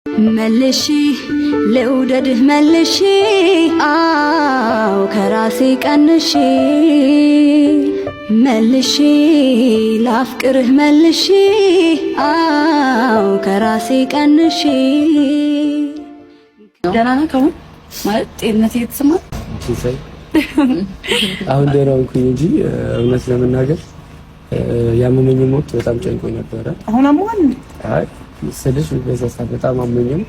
መልሺ ልውደድህ መልሺ አው ከራሴ ቀንሺ መልሺ ላፍቅርህ መልሺ አው ከራሴ ቀንሺ። ደህና ነህ አሁን? ማለት ጤንነት እየተሰማህ? አሁን ደህና ሆንኩኝ እንጂ እውነት ለመናገር ያመመኝም ወቅት በጣም ጨንቆኝ ነበረ። አሁን አሞሃል? አይ ስልሽ በዛ ሰዓት በጣም አሞኝም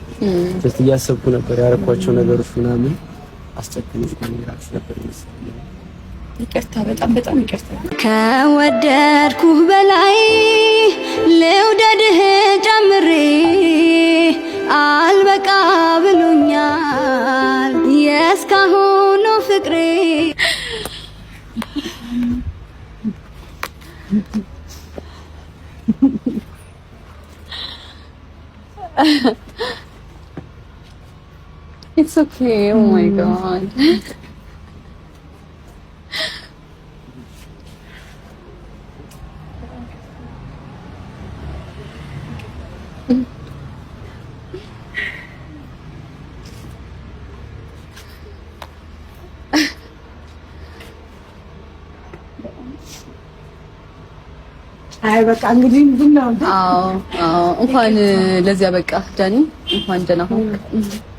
just እያሰብኩ ነበር ያረኳቸው ነገሮች ምናምን አስጨክኖች ራሱ ነበር ይመስለኛል። ይቅርታ፣ በጣም በጣም ይቅርታ። ከወደድኩህ በላይ ልውደድህ ጨምሬ አልበቃ ብሎኛል የእስካሁኑ ፍቅሬ። It's okay. Oh my God. አይ በቃ እንግዲህ ምንድን ነው? አዎ አዎ፣ እንኳን ለዚያ በቃ ዳኒ፣ እንኳን ደህና ሆንክ።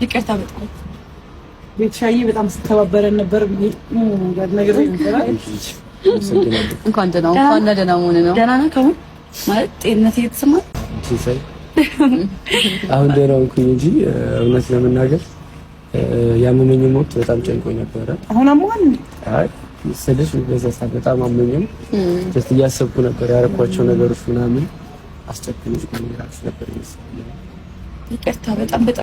ይቅርታ በጣም። ቤተሻዬ በጣም ስተባበረን ነበር ብዬ ነገር ነበር። እንኳን ደህና እንኳን ደህና መሆን ነው። ደህና ነህ አሁን? ማለት ጤንነት እየተሰማህ? አሁን ደህና ሆንኩኝ እንጂ እውነት ለመናገር ያመመኝም ወቅት በጣም ጨንቆኝ ነበረ። አሁን አሞሃል? አይ ስልሽ በዛ ሰዓት በጣም አሞኝም just እያሰብኩ ነበር ያረኳቸው ነገሮች ምናምን አስጨክኖች ራሱ ነበር ይመስለኛል። ይቅርታ፣ በጣም በጣም።